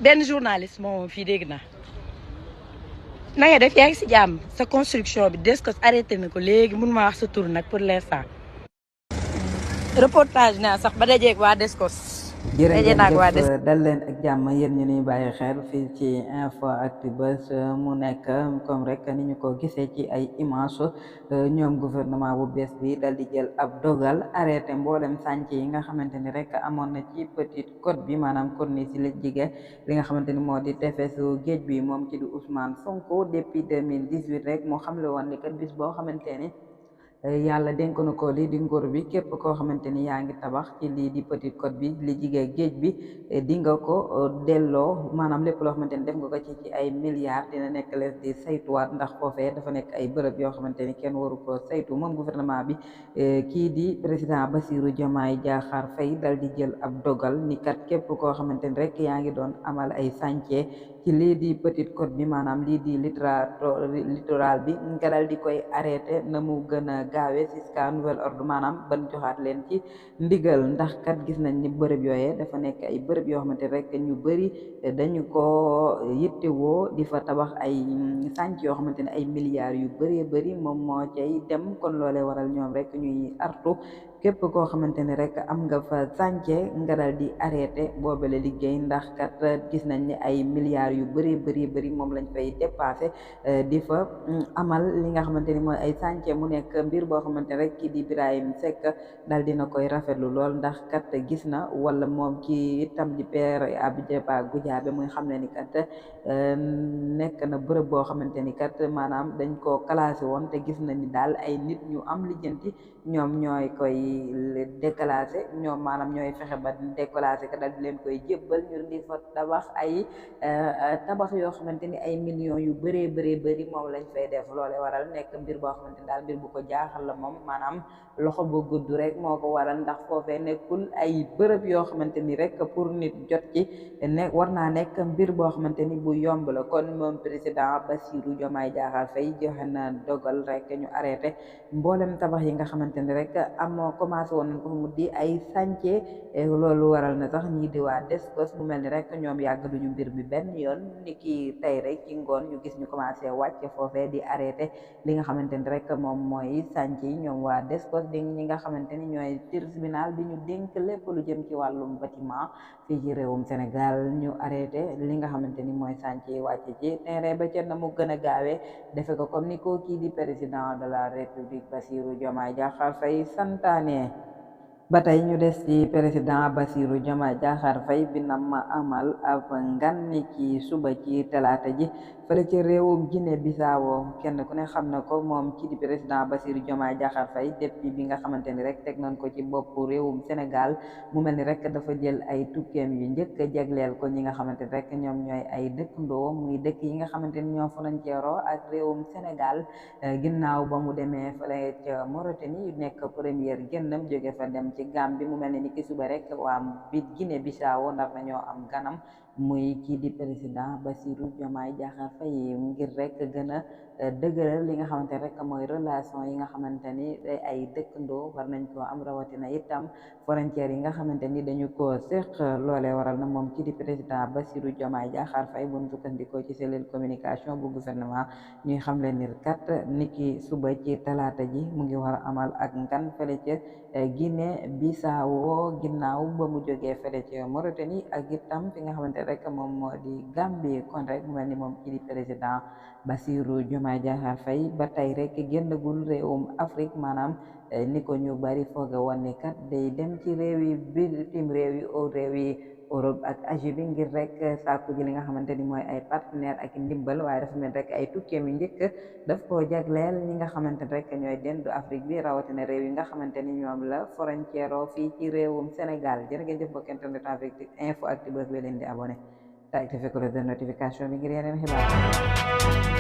benn journaliste moom fii dégg naa na nga def yaa ngi si jàmm sa construction bi Descos arrêté na ko léegi mun ma wax sa tur nag pour l'instant reportage naa sax ba dajeeg waa Descos. jërë ngeen jëf dal leen ak jàmm yéen ñu ñuy bàyyi xel fii ci info actubuzz mu nekk comme rek ni ñu ko gisee ci ay image ñoom gouvernement bu bees bi dal di jël ab dogal arrêté mboolem sànc yi nga xamante ni rek amoon na ci Petite Côte bi maanaam corniche la jige li nga xamante ni moo di tefesu géej bi moom ci di Ousmane Sonko depuis 2018 rek moo xamle woon ni kat bis boo xamante ni yàlla dénk na ko lii di nguur bi képp koo xamante ni yaa ngi tabax ci lii di Petite Côte bi li jigee géej bi di nga ko delloo maanaam lépp loo xamante ni def nga ko ci ay milliards dina nekk lees di saytuwaat ndax foofee dafa nekk ay bërëb yoo xamante ni kenn waru ko saytu moom gouvernement bi kii di président Bassirou Diomaye Diakhar Faye dal di jël ab dogal ni kat képp koo xamante ni rek yaa ngi doon amal ay chantier ci lii di Petite Côte bi maanaam lii di littoral bi nga dal di koy arrêté na mu gën a gaawee jusqu'à nouvel ordre maanaam ban joxaat leen ci ndigal ndax kat gis nañ ni bërëb yooyee dafa nekk ay bërëb yoo xamante rek ñu bëri dañu ko yittewoo di fa tabax ay sànc yoo xamante ne ay milliards yu bëree bëri moom moo cay dem kon loolee waral ñoom rek ñuy artu képp koo xamante ne rek am nga fa sànce nga dal di arrêté boobale liggéey ndax kat gis nañ ni ay milliards yu bëri moom lañ fay dépassé di fa amal li nga xamante ni mooy ay sànce mu nekk mbir boo xamante ne rek kii di Birahim Seck dal dina koy rafetlu lool ndax kat gis na wala moom ki itam di père Abdiepa Goudiaby muy xam ne ni kat nekk na bërëb boo xamante ni kat maanaam dañ koo classé woon te gis na ni daal ay nit ñu am lijjanti ñoom ñooy koy déclassé ñoom maanaam ñooy fexe ba déclassé ka dal di leen koy jébbal ñu di fa tabax ay tabax yoo xamante ni ay millions yu bëri moom lañ fay def loole waral nekk mbir boo xamante ni daal mbir bu ko jaaxal la moom maanaam loxo bu gudd rek moo ko waral ndax foofee nekkul ay bërëb yoo xamante ni rek pour nit jot ci ne war naa nekk mbir boo xamante ni bu yomb la kon moom président Bassirou Diomaye Diakhar Faye joxe na dogal rek ñu arrêté mboolem tabax yi nga xamante ni rek amoo commencé woon nañ ko mu di ay chantier loolu waral na sax ñii di waa Descos mu mel ni rek ñoom yàgg duñu mbir bi benn yoon ni ki tey rek ci ngoon ñu gis ñu commencé wàcc foofee di arrêté li nga xamante ni rek moom mooy chantier yi ñoom waa Descos di ñi nga xamante ni ñooy tribunal bi ñu dénk lépp lu jëm ci wàllum bâtiment fii ci réewum Sénégal ñu arrêté li nga xamante ni mooy chantier yi wàcc ci terrain ba ca na mu gën a gaawee defe ko comme ni ko kii di président de la République Bassirou Diomaye Diakhar Faye santaane ba tey ñu des ci président Bassirou Diomaye Diakhar Faye bi na ma amal ab ngan ni ci suba ci talaata ji fële ci réewum Guinée Bissau kenn ku ne xam na ko moom ci di président Bassirou Diomaye Diakhar Faye depuis bi nga xamante ni rek teg nañ ko ci bopp réewum Sénégal mu mel ni rek dafa jël ay tukkeem yu njëkk a jagleel ko ñi nga xamante ni rek ñoom ñooy ay dëkkandoo muy dëkk yi nga xamante ni ñoo frontière ak réewum Sénégal ginnaaw ba mu demee fële ca Mauritanie yu nekk première génnam jóge fa dem ci Gambie mu mel ni ki suba rek waa bi Guinée Bissau ndax nañoo am ganam muy kii di président Bassirou Diomaye Diakhar Faye ngir rek gën a dëgëral li nga xamante rek mooy relation yi nga xamante ni ay dëkkandoo war nañ koo am rawatina itam frontières yi nga xamante ni dañu ko séq loolee waral na moom kii di président Bassirou Diomaye Diakhar Faye bu ñu sukkandikoo ci cellule communication bu gouvernement ñuy xam leen ni kat niki suba ci talaata ji mu ngi war a amal ak ngan fële ca Guinée Bissau ginnaaw ba mu jógee fële ca Mauritanie ak itam fi nga xamante rek moom moo di Gambie kon rek mu mel ni moom kii di président Bassirou Diomaye Diakhar Faye ba tey rek génnagul réewum Afrique maanaam ni ko ñu bari fooge woon ni kat day dem ci réew yi bitim réew yi Europe ak Asie bi ngir rek sàkku ji li nga xamante ni mooy ay partenaire ak ndimbal waaye dafa mel rek ay tukkeem yu njëkk daf koo jagleel ñi nga xamante ni rek ñooy dendu Afrique bi rawatina réew yi nga xamante ni ñoom la frontière fii ci réewum Sénégal jërë ngeen jëf mbokk internet avec info actubuzz bi leen di abonné te activé cloche de notification bi ngir yeneen xibaar